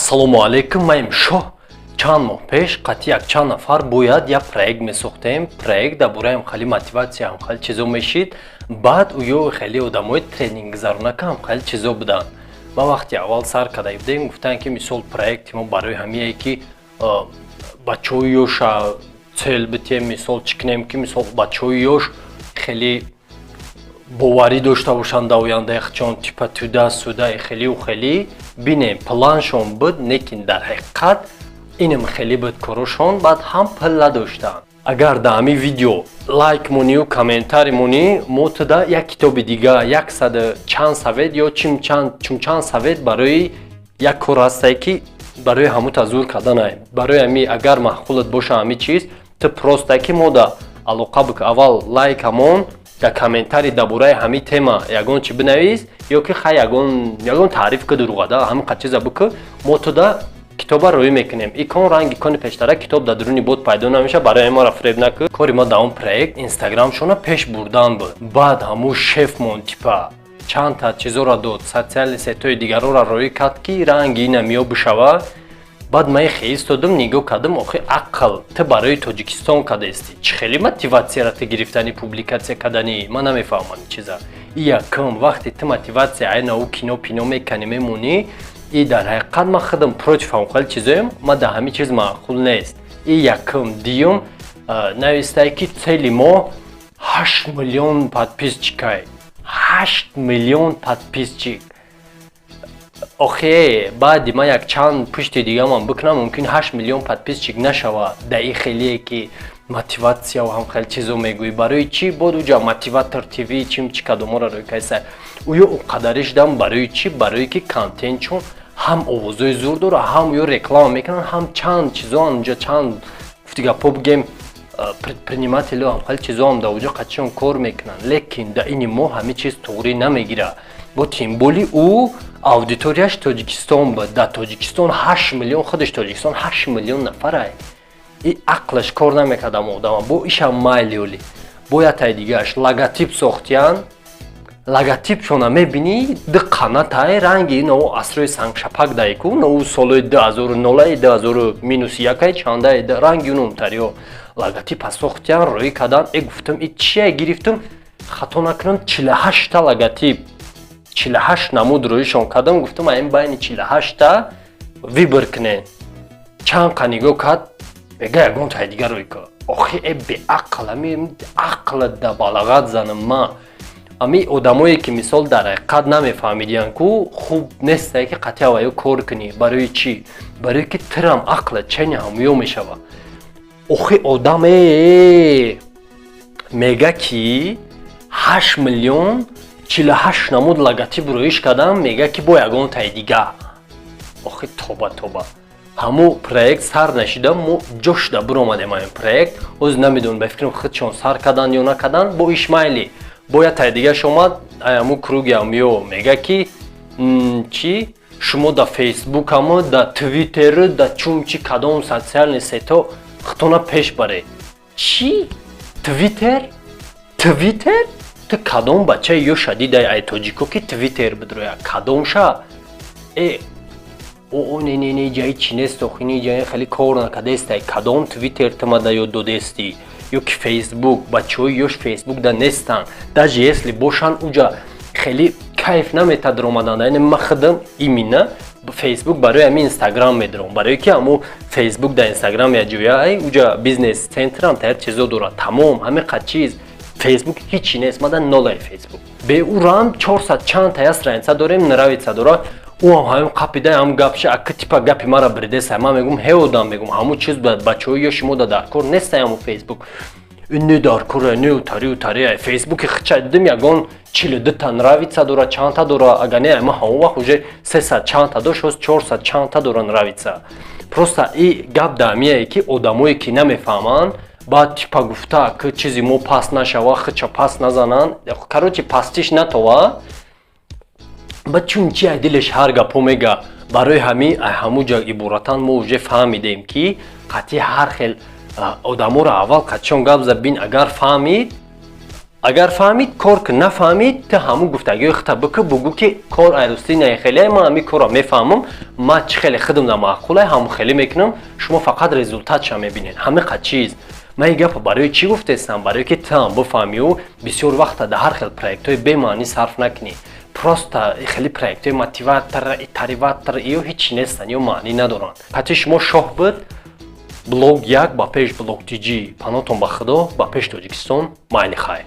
Ассалому алайкум, маем Шоҳ. Чанд моҳ пеш қатъи якчанд нафар бояд як проект месохтем. Проект дар бораи ҳамхели мотиватсия, ҳамхели чизо мешид. Баъд уё хеле одамои тренинг гузаронака, ҳамхели чизо буданд. Ба вақти аввал сар карда будем, гуфтанд, ки мисол проекти мо барои ҳамие, ки бачаҳои ёша цель битем, мисол чӣ кунем, ки мисол бачаҳои ёш хеле боварӣ дошта бошанд дар ояндаи худшон, типа туда-сюда, хелиу хелӣ бинем. Планшон буд, лекин дар ҳақиқат инам хеле буд корошон. Баъд ҳам пул надоштанд. Агар дар ҳамин видео лайк монию комментарий монӣ, мо туда як китоби дига, яксаду чанд совет ё чумчанд совет барои як кор ҳастае, ки барои ҳамута зур карданае. Барои ҳами агар маъқулат боша ҳами чиз, ту просто ки мо да алоқа бик. Аввал лайкамон, дар комментарий дар бораи ҳамин тема ягон чи бинавис ё ки хай ягон таъриф ки дуруғада ҳамин қад чиза бикӯ, мо туда китоба рӯӣ мекунем. Икон ранги кони пештара китоб дар дуруни бот пайдо намеша. Барои маро фиреб накӯ. Кори мо дар он проект инстаграмшона пеш бурдан буд. Баъд ҳамун шефмон типа чандта чизоро дод, социальный сеть ҳои дигарора рӯӣ кард, ки ранги ина миё бишава. Баъд ман хе истодам, нигоҳ кардам: охи, ақл ту барои Тоҷикистон кадаисти, чӣ хеле мотиватсияра ту гирифтани, публикатсия кардани? Ман намефаҳмам ин чиза. И якум, вақте ту мотиватсия айна ӯ кино пино мекунӣ, мемонӣ, и дар ҳақиқат ман худам против ҳам хеле чизоем, ман дар ҳамин чиз маъқул нест. И якум. Дуюм, навистае, ки цели мо 8 миллион подписчик ай. 8 миллион подписчик! Охе, баъди ман якчанд пушти дигамам бикунам, мумкин 8 миллион подписчик нашавад. Дар ин хелие ки мотиватсияу ҳам хеле чизо мегӯӣ, барои чӣ бод уҷа Мотиватор ТВ чим чи кадоморо рӯй кайса ӯё оқадарӣ шудам? Барои чӣ? Барое ки контентшон ҳам овозҳои зур дора, ҳам ё реклама мекунанд, ҳам чанд чизо анҷа, чанд гуфти гапҳо бигем, предприниматель ҳам хеле чизоам дар оҷо қатишон кор мекунанд. Лекин дар ини мо ҳамин чиз туғрӣ намегирад. Бо тем более ӯ аудиторияш Тоҷикистон буд. Дар Тоҷикистон 8 миллион, худаш Тоҷикистон 8 миллион нафарай. И ақлаш кор намекардам одама. Бо ишам майли оли. Бо ятай дигааш логотип сохтиян. Логотипшона мебинӣ, ду қанатай, ранги но асрои сангшапак дайку, но солои 2000-и, дуҳазору минус якай чандай, ранги унумтариё логотипа сохтиян, рӯӣ кардан. Э, гуфтам, и чия гирифтам? Хато накунам, 48-та логотип, 48 намуд рӯишон кардам. Гуфтам, ин байни 48-та выбор кунен. Чанд қа нигоҳ кард, мега, ягон тай дигар рӯй кар. Охи, э, беақл, ами ақла да балағат занам. Ма ами одамое, ки мисол дар ҳақиқат намефаҳмидиян ку, хуб нестае, ки қатъи аваё кор кунӣ. Барои чӣ? Барое ки тирам ақла чени ҳамё мешава. Охи, одаме мега, ки 8 миллион, 48 намуд логотип рӯиш кардам, мега, ки бо ягон тай дига. Охи, тоба, тоба! Ҳамун проект сар нашида, мо ҷошда биромадем. Ҳамин проект ҳозир намедонам, ба фикрам, худшон сар карданд ё накарданд. Бо ишмайли, бо як тай дигаш омад, ҳамун круги ҳамё, мега, ки чӣ, шумо да Фейсбукамо, да Твиттеру, да чумчи кадом социальный сеть ҳо худтона пеш баред. Чӣ? Твиттер? Твиттер? Ту кадом бачаи ёша дидай ай тоҷико, ки Твиттер бидроя? Кадомша? Э, о, не, не, не, ҷаи чӣ нест. Охини ҷаи хеле кор накардестай. Кадом Твиттер тумада ёд додестӣ ё ки Фейсбук? Бачаҳои ёш Фейсбук да нестанд. Даже если бошанд, уҷа хеле кайф наметад ромадан. Яъне ман худам именно Фейсбук барои ҳамин Инстаграм медорам, барое ки ҳамо Фейсбук дар Инстаграм як ҷоя, уҷа бизнес центр ам тайёр чизо дорад. Тамом, ҳамин қад чиз. Фейсбук ҳичи нест, мада нолаи Фейсбук. Беурам 400 чанд тая страница дорем, нравится дорад. Ӯ ҳам ҳамин қапида, ҳам гапша, ака, типа гапи мара биридеса. Ман мегум, ҳе одам, мегум, ҳамун чиз бачаҳои ё шумо да дар кор нестай ҳамун Фейсбук. Не дар кора, не утари утари. Фейсбуки хича дидим, ягон 42-та нравится дора, чандта дора. Агар не, ма ҳамон вақт уже 300 чандта дошт, ҳоз 400 чандта дора нравится. Просто и гап даамие, ки одамое, ки намефаҳманд, баъд типа гуфта, ки чизи мо паст нашава, хича паст назананд, короче, пастиш натова. Баъд чун чи ай дилеш ҳар гапҳо мега. Барои ҳамин ай ҳамун ҷо иборатан мо уже фаҳмидем, ки қатъи ҳар хел одаморо аввал қатишон гап зад, бин, агар фаҳмид. Агар фаҳмид, кор ки нафаҳмид, ту ҳамун гуфтагиҳои худта бикӯ, бугӯ, ки кор айрустӣ не, хеле ман ҳамин корро мефаҳмам, ман чӣ хеле худам да маъқулай, ҳамун хеле мекунам, шумо фақат результат ша мебинед. Ҳамиқа чиз. Ман ин гапа барои чӣ гуфтестам? Барое ки ту ҳам бифаҳмиу бисёр вақта дар ҳар хел проектҳои бемаънӣ сарф накунӣ. Просто хеле проектҳои мотиватор, тариватор ё ҳичи нестанд ё маънӣ надоранд. Қатъи шумо шоҳ буд. Блог як ба пеш, блог тиҷи. Панотон ба Худо, ба пеш Тоҷикистон. Майли, хайр.